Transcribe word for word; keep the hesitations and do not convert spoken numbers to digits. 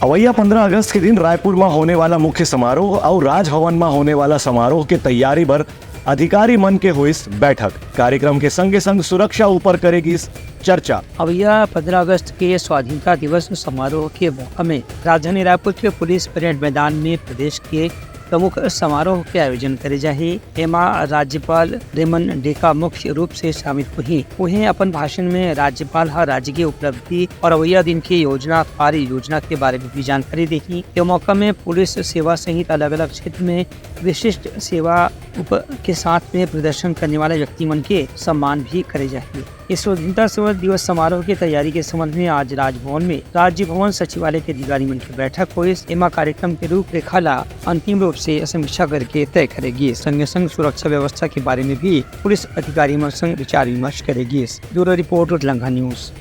अवइया पंद्रह अगस्त के दिन रायपुर म होने वाला मुख्य समारोह अउ राजभवन म होने वाला समारोह के तैयारी बर अधिकारी मन के होइस बैठक। कार्यक्रम के संगे संग सुरक्षा ऊपर करे गिस चर्चा। अवइया पंद्रह अगस्त के स्वाधीनता दिवस समारोह के मौका में राजधानी रायपुर के पुलिस परेड मैदान में प्रदेश के प्रमुख समारोह के आयोजन करे जाही। एमा राज्यपाल रेमन डेका मुख्य रूप से शामिल होही। उहें अपन भाषण में राज्यपाल ह राज्य के उपलब्धि और अवइया दिन के योजना, कार्य योजना के बारे में भी जानकारी देही। ये मौका में पुलिस सेवा सहित अलग-अलग क्षेत्र में विशिष्ट सेवा उप-, के साथ में प्रदर्शन करने वाले व्यक्ति मन के सम्मान भी करे जाही। इस स्वतंत्रता दिवस समारोह के तैयारी के संबंध में आज राजभवन में राज्य भवन सचिवालय के अधिकारी मन के बैठक होइस। एमा कार्यक्रम के रूपरेखा ला अंतिम रूप से समीक्षा करके तय करे गिस। संगे संग सुरक्षा व्यवस्था के बारे में भी पुलिस अधिकारी मन संग विचार विमर्श करे गिस। Bureau report, Lanka news.